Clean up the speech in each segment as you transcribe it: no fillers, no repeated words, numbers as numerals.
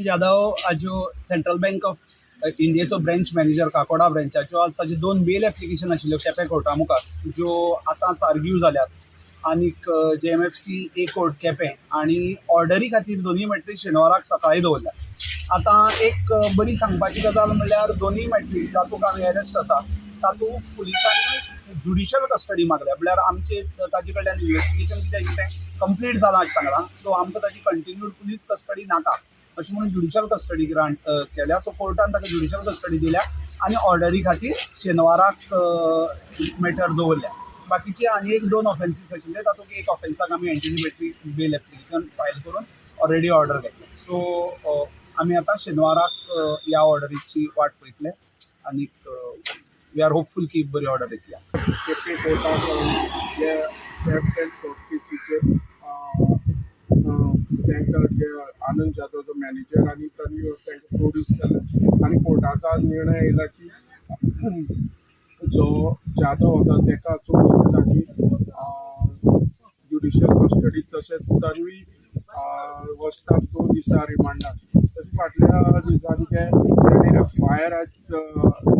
जाधव आजो central bank of इंडियेचो branch manager Kakoda ब्रँचाच्यो. आज ताजे दोन बेल एप्लिकेशन आशिल्ल्यो केपें कोर्टा मुखार, ज्यो आतांच आर्ग्यू जाल्यात आनीक जेएमएफसी ए कोर्ट केपें आनी ऑर्डरी खातीर दोनूय मॅटरी शेनवाराक सकाळीं दवरल्या. आतां एक बरी सांगपाची गजाल म्हणल्यार दोनूय मॅटरी जातूंत आमी अरेस्ट आसा तातूंत पुलिसांनी ज्युडिशियल कस्टडी मागल्या. म्हणल्यार आमचे ताजे कडल्यान इन्वेस्टिगेशन कितें आशिल्लें तें कंप्लीट जालां अशें सांगलां, सो आमकां ताजी कंटिन्यूड पुलीस कस्टडी नाका अशें म्हणून ज्युडिशियल कस्टडी ग्रांट केल्या. सो कोर्टान ताका ज्युडिशियल कस्टडी दिल्या आनी ऑर्डरी खातीर शेनवाराक मॅटर दवरल्या. बाकीचे आनी एक दोन ऑफेन्सीस आशिल्ले, तातूंत एक ऑफेन्साक आमी एंटिसिपेटरी बेल एप्लिकेशन फायल करून ऑलरेडी ऑर्डर घेतले. सो आमी आतां शेनवाराक ह्या ऑर्डरीची वाट पळयतले आनीक we are hopeful की बरी ऑर्डर येतली. केपे कोर्टाक जे थेफ्ट अँड फ्रॉड केसीचेर तांकां जे आनंद जाधव जो मॅनेजर आनी तन्वी तांकां प्रोड्यूस केला आनी कोर्टाचो आज निर्णय येयला की जो जाधव आसा ताका 14 दिसांची ज्युडिशियल कस्टडी, तशेंच तन्वी वचता 2 दिसां रिमांडार. तशें फाटल्या दिसांनी ते ताणें एफआयआर आज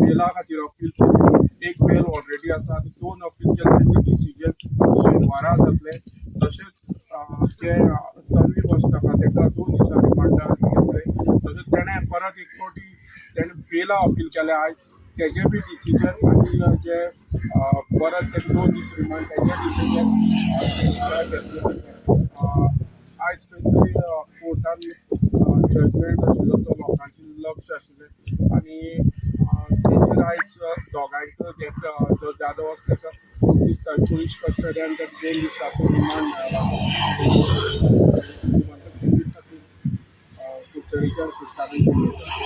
बेला खातीर अपील केली. एक बेल ऑलरेडी आसा आनी 2 अपील केले, तेजें डिसिजन शेनवारा जातलें. तशेंच जे तन्वी वचता ताका 2 दिसां रिमांडार घेतले. तशेंच तेणें परत एक फावटी तेणें बेला अपील केलें आयज, तेजें बी डिसिजन आनी जे परत तेका 2 दीस रिमांड तेजें डिसिजन शेनवारा घेतलें. आयज खंय तरी कोर्टान जजमेंट आशिल्लो तो लोकांचें लक्ष आशिल्लें आनी तेजेर आयज दोगांयक जो जाधव आसा ताका 2 दिसा पुलीस कस्टडी आनी ताका 2 दिसाचो रिमांड मेळ्ळा. खातीर कुडचडेच्यान.